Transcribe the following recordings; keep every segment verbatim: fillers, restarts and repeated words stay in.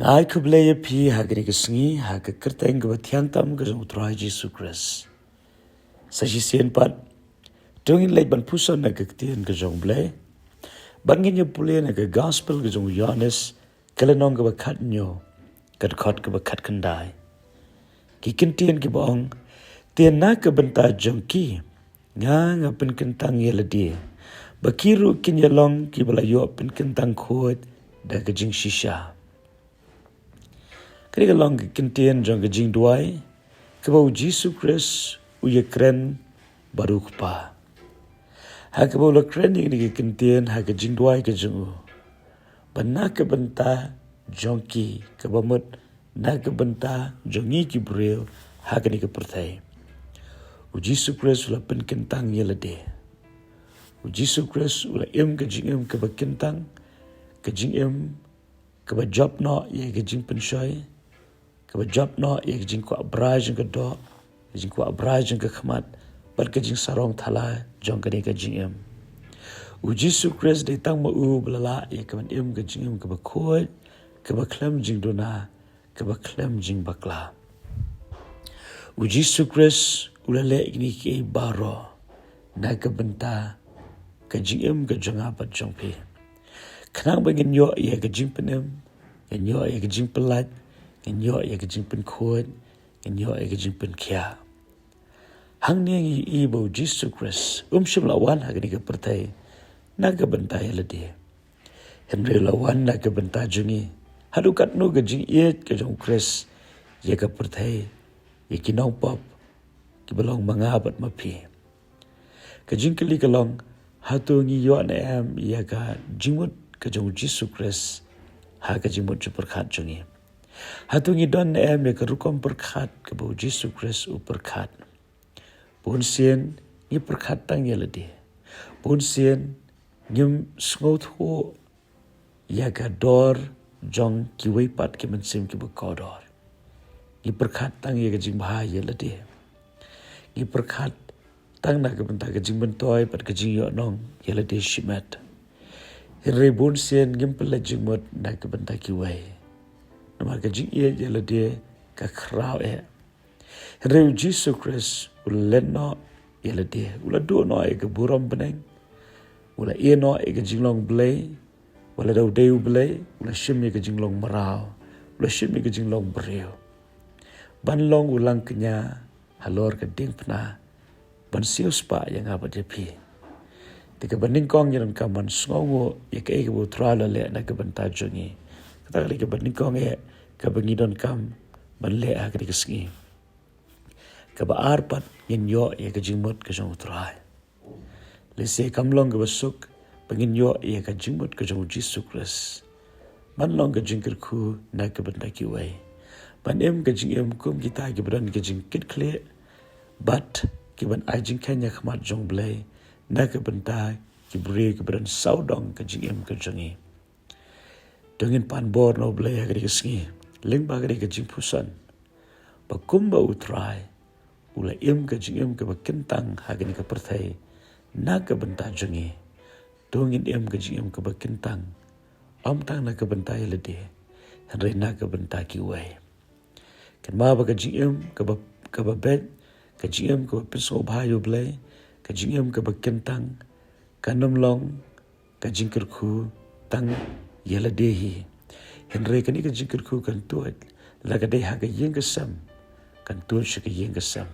Ai khublei ïa phi ha kane ka sngi, ha ka kyrteng kaba thiang tam ka jong u Trai Jisu Khrist. Sa shisien pat, to ngin leit ban puson na ka ktien ka jong u Blei. Bad ngin ïa pule na ka gospel ka jong u Ïohannes, ka lynnong kaba khathynñiew, ka dkhot kaba khatkhyndai. Ki kyntien kiba ong, te na ka bynta jong ki, nga nga pynkyntang ïa lade, ba ki ruh kin ïa long kiba la ïoh pynkyntang khuid da ka jingshisha. Kane ka long ka kyntien jong ka jingduwai kaba u Jisu Khrist u ïa kren bad u Kpa. Ha kaba u la kren ïa kane ka kyntien ha ka jingduwai ka jong u, ba na ka bynta jong ki, kaba mut na ka bynta jong ngi ki briew ha kane ka pyrthei, u Jisu Khrist u la pynkyntang ïa lade. U Jisu Khrist u la im ka jingim kaba kyntang, ka jingim kaba jop noh ïa ka jingpynshoi, kaba jop noh ïa ka jingkwah brai jong ka doh, ka jingkwah brai jong ka khmat, bad ka jingsarong thala jong kane ka jingim. U Jisu Khrist dei tang ma u ba la lah ïa ka ban im ka jingim kaba khuid, kaba khlem jingduna, kaba khlem jingbakla. U Jisu Khrist u la leh kine kiei baroh na ka bynta ka jingim ka jong nga bad jong phi, khnang ba ngin ïoh ïa ka jingpynim, ngin ïoh ïa ka jingpyllait, ngin ïoh ïa ka jingpynkhuid, ngin ïoh ïa ka jingpynkhiah. Hangne ngi i ba u Jisu Khrist um shym la wan ha kane ka pyrthei na ka bynta ïa lade, hynrei u la wan na ka bynta jong ngi. Haduh katno ka jingïeit ka jong u Khrist ïa ka pyrthei, ïa ki nongpop kiba long ma nga bad ma phi. Ka jingkylli ka long, hato ngi ïoh ne em ïa ka jingmut ka jong u Jisu Khrist ha ka jingmut jingpyrkhat jong ngi? Hato ngi don ne em ïa ka rukom pyrkhat kaba u Jisu Khrist u pyrkhat? Bun sien ngi pyrkhat tang ïa lade. Bun sien ngim sngewthuh ïa ka dor jong kiwei pat ki mynsiem kiba kordor. Ngi pyrkhat tang ïa ka jingbha ïa lade. Ngi pyrkhat tang na ka bynta ka jingmyntoi bad ka jingïohnong ïa lade shimet. Hynrei bun sien ngim pynleit jingmut na ka bynta kiwei, namar ka jingïeit ïa lade ka khraw eh. Hynrei u Jisu Khrist u la leit noh ïa lade, u la duh noh ïa ka burom bneng, u la ïeh noh ïa ka jinglong Blei, u la da u dei u Blei, u la shim ïa ka jinglong mraw, u la shim ïa ka jinglong briew, ban long u langkñia halor ka diengphna, ban siewspah ïa nga bad ïa phi. Te kaba nyngkong ngi donkam ban sngewnguh ïa kaei kaba u Trai u la leh na ka bynta jong ngi. Kata ka dei kaba nyngkong eh kaba ngi donkam ban leh ha kane ka sngi. Kaba ar pat, ngin ïoh ïa ka jingmut ka jong u Trai. Lehse kam long kaba suk ba ngin ïoh ïa ka jingmut ka jong u Jisu Khrist, ban long ka jingkyrkhu na ka bynta kiwei, ban im ka jingim kum kita kiba don ka jingkitkhlieh bad kiban ai jingkheiñ ha khmat jong u Blei na ka bynta ki briew kiba don sawdong ka jingim ka jong ngi. To ngin pan bor na u Blei ha kane ka sngi lyngba kane ka jingpuson, ba kumba u Trai u la im ka jingim kaba kyntang ha kane ka pyrthei na ka bynta jong ngi, to ngin im ka jingim kaba kyntang, ym tang na ka bynta ïa lade, hynrei na ka bynta kiwei. Kynmaw ba ka jingim kaba, kaba beit, ka jingim kaba pynsngewbha ïa u Blei, ka jingim kaba kyntang, kan ym long ka jingkyrkhu tang ïa lade hi. Hynrei kane ka jingkyrkhu kan tuid, la ka dei ha ka ïing ka sem, kan tuid sha ka ïing ka sem.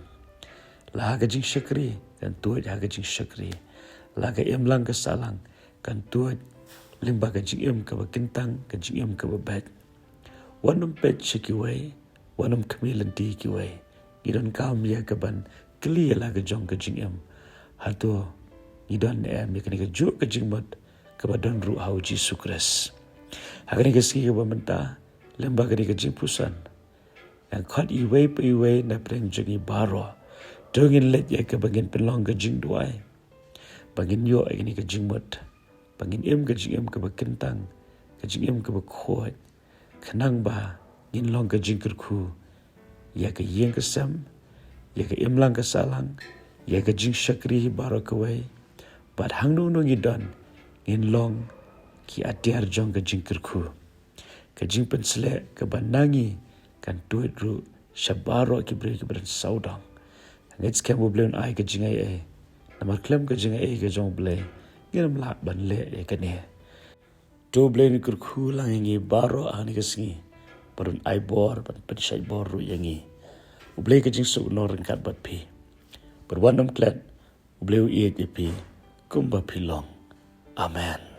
La ha ka jingshakri, kan tuid ha ka jingshakri. La ka imlang ka sahlang, kan tuid lyngba ka jingim kaba kyntang, ka jingim kaba beit. Wat nym peit sha kiwei, wat nym khmih lynti kiwei. Ngi donkam ïa ka ban kylli ïa la ka jong ka jingim. Hato ngi don ne em ïa kane kajuh ka jingmut kaba don ruh ha u Jisu Khrist? Ha kane ka sngi kaba mynta, lyngba kane ka jingpuson, ngan khot iwei pa iwei na pdeng jong ngi baroh. To ngin leit ïa kaba ngin pynlong ka jingduwai, ba ngin ïoh ïa kane ka jingmut, ba ngin im ka jingim kaba kyntang, ka jingim kaba khuid, khnang ba ngin long ka jingkyrkhu ïa ka ïing ka sem, ïa ka imlang ka sahlang, ïa ka jingshakri baroh kawei. Bad hangno hangno ngi don, ngin long ki atiar jong ka jingkyrkhu. Ka jingpynsleh kaba na ngi kan tuid ruh sha baroh ki briew kiba don sawdong. Ngeit skhem U Blei un ai ka jingaiei, namar khlem ka jingaiei ka jong U Blei ngim lah ban leh ïa kane. To U Blei un kyrkhu lang ïa ngi baroh ha kane ka sngi, bad un ai bor, bad pynshait bor ruh ïa ngi. U Blei ka jingsuk un long ryngkat bad phi. Bad wat nym klet, U Blei u ïeit ïa phi kumba phi long. Amen.